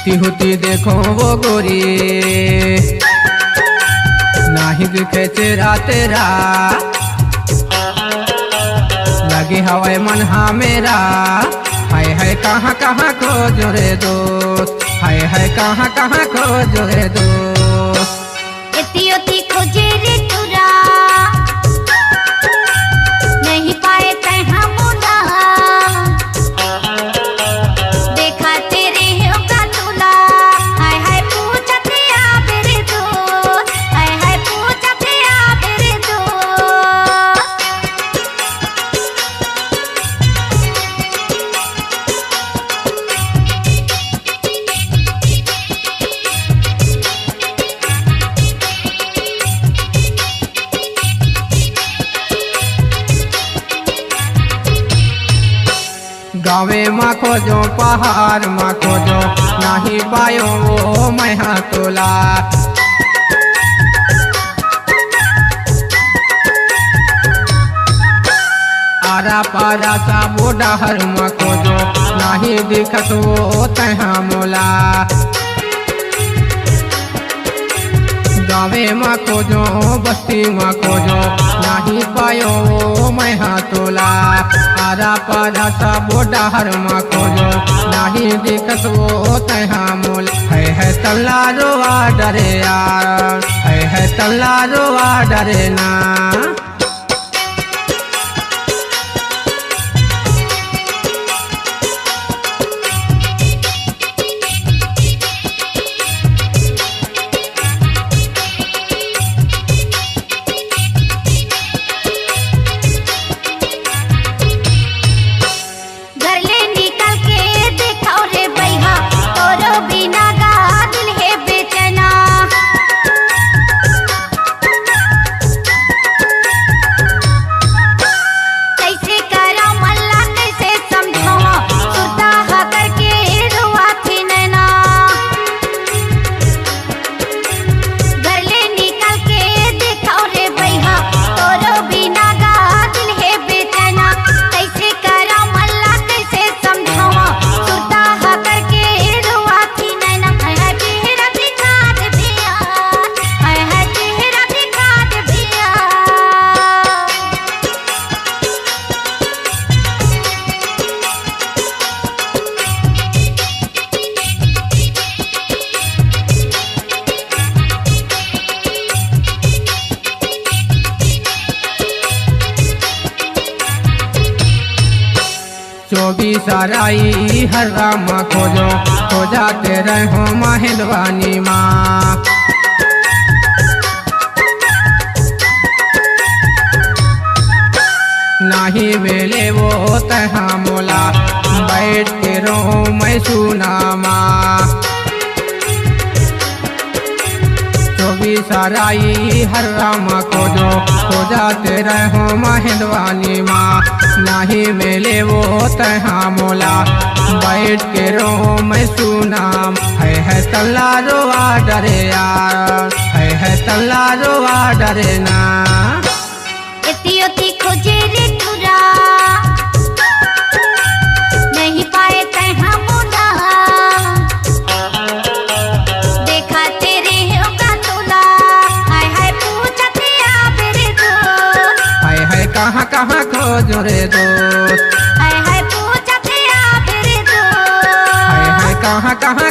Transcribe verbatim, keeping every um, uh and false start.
तिहुती देखो वो गोरी, नाही दिखे चेहरा तेरा। लगे हवय मन हा मेरा, हाय हाय कहाँ कहाँ खोजों रे दोस्त, हाय हाय कहाँ कहाँ खोजों रे दोस्त। एती ओती खोजे रे टुरा, नहीं पाए तैं हा मोला। देखा तेरे होगा तुला, हाय हाय पूछत आबे रे दोस्त, हाय हाय पूछत आबे रे दोस्त। गाँवे मा खोजों, पहाड़ मा खोजों, नाही पायों वो मैं हा तोला। आरा पारा सबो डहर मा खोजों, नाही दिखत वो तैं हा मोला। गाँवे मा खोजों, बस्ती मा खोजों, नाही पायों वो मैं हा तोला। आरा पारा सबो डहर मा खोजों, नाही दिखत वो तैं हा मोला। है है तल्ला रोवा डरे यार, है है तल्ला रोवा डरे ना। घर ले निकल के देखव रे बइहा, तोरो बिना गा दिल हे बेचैना। कइसे करव मन ला कइसे समझावं, सुरता हा करके रोवाथे नैना। घर ले निकल के देखव रे बइहा, तोरो बिना गा दिल हे बेचैना। कइसे करव मन ला कइसे समझावं, सुरता हा करके रोवाथे नैना। हाय हाय चेहरा दिखा दे भैया, हाय हाय चेहरा दिखा दे भैया। चौबीस राई हर्रा मा खोजों, खोजत रहों महेंदवानी मा। नाही मिले वो तैं हा मोला, बैठ के रोवों मैं सुना मा। चौबीस राई हर्रा मा खोजों, खोजत रहों महेंदवानी मा। नाही मिले वो तैं हा मोला, बैठ के रोवों मैं सुना मा। है है तल्ला रोवा डरे यार, है है तल्ला रोवा डरे ना। एती ओती खोजे रे टुरा, नहीं पाए तैं हा मोला। देखा तेरे होगा तुला, हाय हाय पूछत आबे रे दोस्त। हाय हाय कहाँ कहाँ खोजों रे दोस्त। हाय हाय पूछत आबे रे दोस्त। हाय हाय कहाँ कहाँ